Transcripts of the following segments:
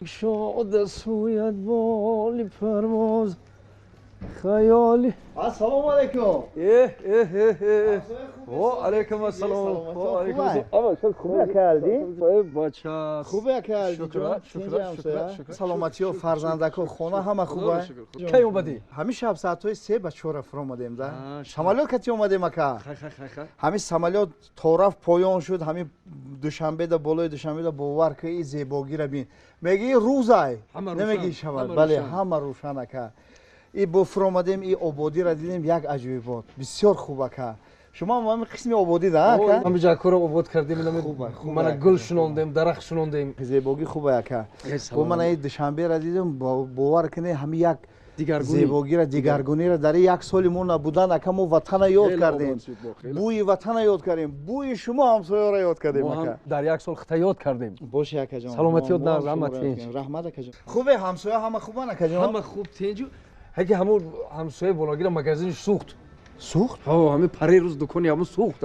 Шод сӯят боли парвоз хаёли. Ассалому алайкум. Э э э э, во алайкум ассалом, во алайкум ассалом. Хубе, акалди? Бача. Хубе, акалди? Шукр, шукр, шукр, шукр. Саломатиё, фарзандако, хона ҳама хуба? Кай омадӣ? Ҳамин шаб соатҳои 3 ба 4 фуромадем да. Самолёт кати омадем, ака. Ҳамин самолёт то рафт поён шуд, ҳамин Душанбеда, болои Душанбеда, бовар ки и зебогира бин. Мегӣ рӯзай, намегӣ шавад. Бале, ҳама рӯшан, ака. И бо фуромадем, и ободиро дидем, як аҷоибот, бисёр хуб, ака. Шумо ҳам ҳамин қисми ободӣ да, ака? Ҳамин ҷакоро обод кардем, мана гул шунондем, дарахт шунондем. Зебогӣ хуба, ака. Бо мана и Душанберо дидем, бовар кунед, ҳамин як зебогиро, дигаргуниро дар як соли мо набудан, ака, мо ватана ёд кардем, бӯи ватана ёд кардем, бӯи шумо ҳамсоёро ёд кардем, ака. Дар як сол хита ёд кардем. Боше, акаҷон. Саломатиёт, нағз, ҳама тинҷ. Раҳмат, акаҷон. Хубе, ҳамсоя ҳама хубан, акаҷон? Ҳама хуб, тинҷу. Ҳаки ҳамун ҳамсоя бологира магазини сӯхт. Сӯхт? Ҳо, ҳамин пари рӯз дукони ҳамун сӯхт.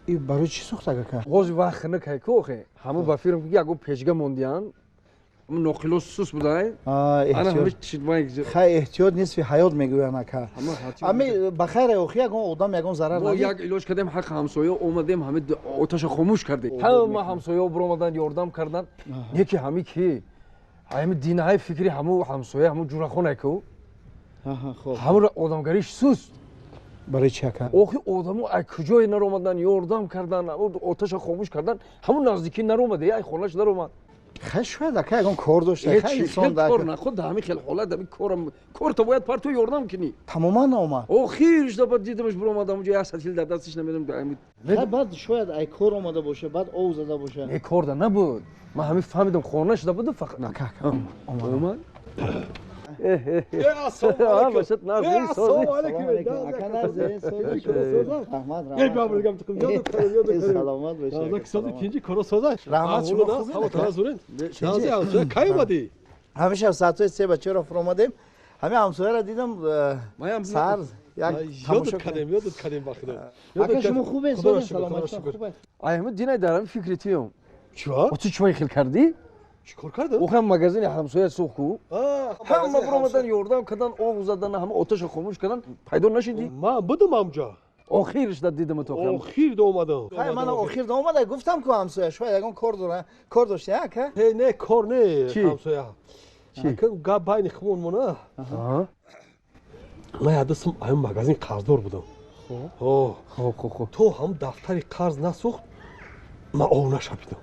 И барои чӣ сӯхт, ака? Ғози вақт хинак ку охе, ҳамун ба фирм ки ягон печга мондиян, ноқило сус будай. Хай, эҳтиёт нисфи ҳаёт мегӯянд, ака. Ами ба хайр, охи ягон одам ягон зарар? Мо як илоҷ кардем, ҳаққи ҳамсоя омадем, ҳами оташа хомӯш кардем. Ҳама ҳамсояо биромадан, ёрдам кардан. Не ки ҳами ки ҳами динаҳаи фикри ҳаму ҳамсоя, ҳаму ҷурахонай ку, ҳамура одамгариш суст. Барои чи, ака? Охи одамо ай куҷое наромадан, ёрдам кардан, оташа хомӯш кардан, ҳамун наздикӣ наромаде, ай хонаш наромад. Хай, шояд, ака, ягон кор дошта. Хай, инсон кор наход, ҳамин хел ҳолат, ҳамин корам, корто бояд парту ёрдам кунӣ. Тамоман наомад? Охир шуда, баъд дидамаш, биромад ҳамунҷо, як сатил дар дастиш, намедонам. Хай, баъд шояд ай кор омада боша, баъд ов зада боша. Не, корда набуд, ман ҳамин фаҳмидам, хона шуда буду фақат. Ака, ака, омад. Ассалому алайкум, ака. Саломат. Раҳмат, шумо. Кай омадӣ? Ҳамеша соатҳои 3 ба 4 фуромадем. Ҳамин ҳамсояро дидам, сар як ёдат кардем, ёдат кардем, ба худо. Ака, шумо хубе, саломатшон хубе? Ай ҳамин динай дар ҳамин фикри туём. Чӣ? Ту чӣ хел кардӣ? Чӣ кор кардам? Охам магазини ҳамсоя сӯхт ку, ҳама биромадан, ёрдам кардан, оғ задан, ҳама оташа хомӯш кардан, пайдо нашидӣ? Ман будам ҳамҷа. Охир шуда дидам то. Охир да омадам. Хай, мана охир да омада, гуфтам ку ҳамсоя шояд ягон кор дора, кор дошта, ака. Не, не, кор не, ҳамсоя, гап байни хумон мона. Ман ядастам, ҳамин магазин қарздор будам. Хоб. То ҳам дафтари қарз насӯхт, ман ов нашапидам.